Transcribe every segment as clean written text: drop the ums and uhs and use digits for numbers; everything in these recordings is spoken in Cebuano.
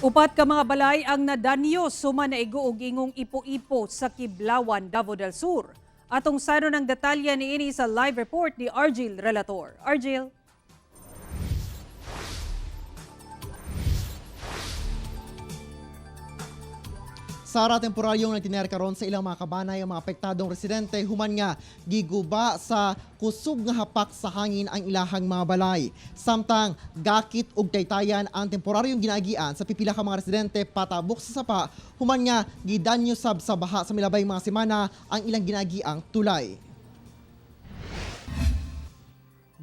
Upat ka mga balay ang nadanyo suma naigo og ingong ipo-ipo sa Kiblawan, Davao del Sur. Atong saro ng detalye niini sa live report ni Argil Relator. Argil. Sara, temporaryong nagtiner karon sa ilang mga kabanay ang mga apektadong residente human nga giguba sa kusog nga hapak sa hangin ang ilahang mga balay. Samtang gakit og taytayan ang temporaryong ginaagian sa pipila ka mga residente patabok sa sapa human nga gidanyo sab sa baha sa milabay mga semana ang ilang ginaagiang tulay.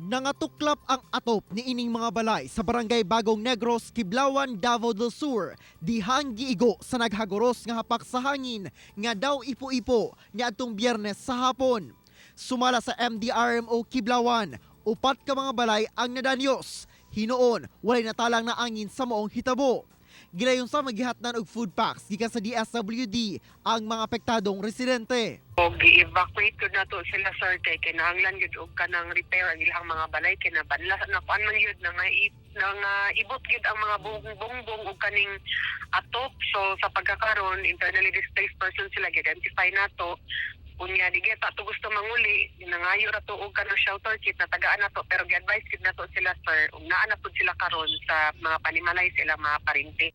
Nangatuklap ang atop ni ining mga balay sa Barangay Bagong Negros, Kiblawan, Davao del Sur. Dihang giigo sa naghagoros nga hapak sa hangin nga daw ipo-ipo niadtong Biyernes sa hapon. Sumala sa MDRMO Kiblawan, upat ka mga balay ang nadanyos. Hinuon, walay natalang na angin sa maong hitabo. Gilayon sa magihatnan og food packs gikan sa DSWD ang mga apektadong residente. O gi-evacuate gud nato sila, sir, kay kinahanglan gyud og kanang repair ang ilang mga balay kay nabanla na kuan man gyud na nga na nga ibot gyud ang mga bongbong og kaning atop. So sa pagkakaron, internally displaced person sila, gi-identify nato. Unya di gyud to gusto manguli, nangayo ra to og kanang shelter kit na tagaan nato, pero gi-advise gyud nato sila, sir, ug naa na pud sila karon sa mga panimalay sila, mga parente.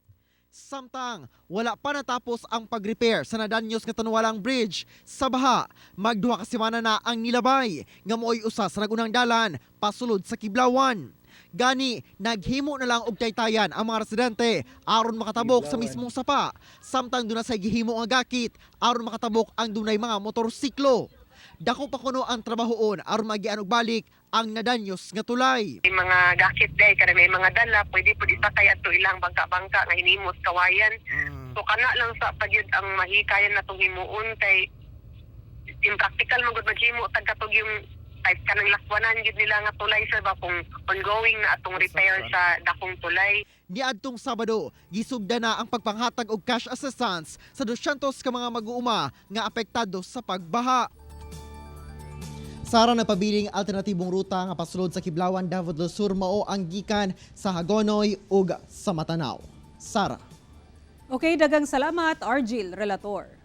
Samtang wala pa natapos ang pag-repair sa nadanyos nga Tanwalang Bridge sa baha, magduha ka semana na ang nilabay nga mooy usa sa nagunang dalan pasulod sa Kiblawan. Gani, naghimo na lang og taytayan ang mga residente aron makatabok sa mismong sapa, samtang duna say gihimo nga gakit aron makatabok ang dunay mga motorsiklo. Dako pa kuno ang trabahoon aron magian og balik ang nadanyos nga tulay. May mga gakit day kada may mga dala, pwede pud isakay adto ilang bangka-bangka nga hinimos kawayan. So kana lang sa pagyud ang mahikayan natong himuon kay impractical man gud maghimo tag katog yung type kanang lakwanan gyud nila nga tulay, sir, ba, kung ongoing na atong repair sa dakong tulay. Niadtong Sabado, gisugda na ang pagpanghatag og cash assistance sa 200 ka mga mag-uuma nga apektado sa pagbaha. Sara, nagpabiling alternatibong ruta nga pasulod sa Kiblawan, Davao del Sur mao ang gikan sa Hagonoy ug sa Matanao. Sara. Okay, dagang salamat, Argil Relator.